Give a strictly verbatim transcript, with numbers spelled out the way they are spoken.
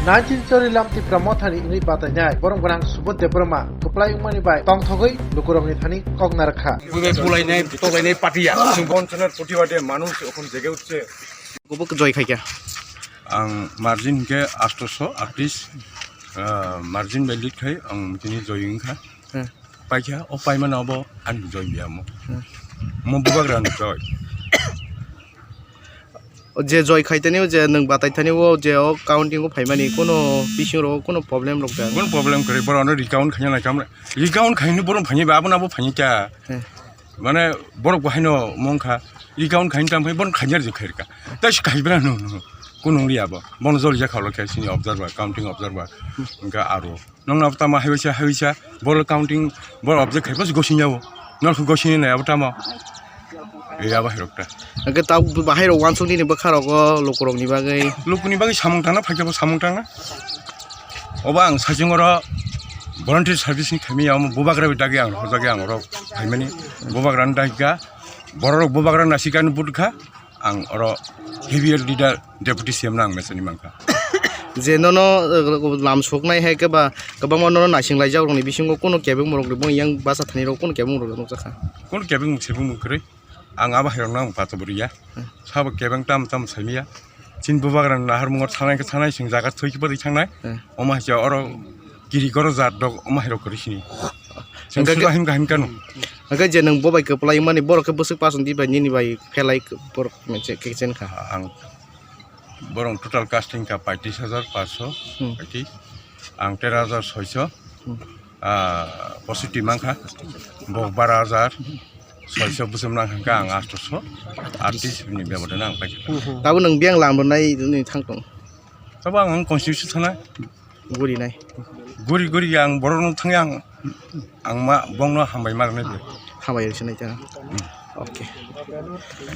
Nineteen Chorilam Tipra Mothani wngwi batainai borok gwnang Subodh Debbarma kwplai wngmani bai tongthogwi lukurokni thani kok narwkha. Bwbai bulainai tolainai patiya. Bondhoner প্রতিবাদে মানুষ এখন জেগে উঠছে। Kubuk joi khaikha. Ang margin hwnkhe আটশোশো আটত্রিশ, ah, margin bai lead khai ang tini joi wngkha. Hmm. Paikha, o paimano abo ani joi biyamo. Hmm. Mo bubagrani joi. O je joi khaitani, o je nwng batai thani, o je o counting o phaimani, kono bising rogo kono problem rok da? Kono problem kwrwi, borok ano recount khaina nai kam, recount khaini borok phaini ba, abono abo phaini kya? Hmm. Mane borok bo haino mongkha, recount khaini tam phai borok khaini rwjak khairwkha. Tai se khaibra no, no, kono wngya bo, bono joli jakha lo khe sini observer, counting observer, wngkha aro. Nokno tamo haiwisa haiwisa bol counting bol object khai bas gosini abo. Nokho gosini nai abo tamo. Ei abo hairok ta. Hwnkhe tabuk bahai rok wansuk nini bwkha rogo lukurok ni bagwi. Lukuni bagwi samung tangna phaikhe bo samung tangna. Obo ang sajung oro volunteer service ni khaimani amo bubagra bai dagi ang hojagwi ang oro phaimani. Bubagra ni dagi kha borok bubagra nasikani but kha. Ang oro heavy leader deputy C M no ang mechani mankha. Je nono, uh, lam soknai hai khe ba kwbangma nono naising laijak rokni bisingo kono kebengma rokni bo yang basa thani rok kono kebengma rok nukjakha. Kono kebeng sebeng kwrwi ang abo hai rokno ang pato bwrwi ya. Hmm. Sabo kebeng tam tam saimaya. Chini bubagra naharmungo thanai khe thanai sing jaga thwi khe bwrwi thangnai. Hmm. Omo hai khe oro kiri goro jat dok omo hai rok kwrwi sini. Chwng Hwnkhe suda himkha himkha no. Hwnkhe je nwng bo bai kwplai mani borok khe bwswk pason di bai nini bai phelai borok mochai khe chen kha. Ang borok total casting kha paitris hajar paanch sho, Hmm. paitris. Ang tero hajar soiso. Hmm. Ah, positive mankha. Bo baro hajar soiso bwswk nang kha ang asto sho. Artist ni bebodano ang paikha. Tabuk nwng biyang lam rwnai ni thang tong. Tabuk ang constitution sana. Guri nai. Guri guri ang borok no thang yang ang ma bong no hambai mar nai. Hambai rwchwnai ta. Okay.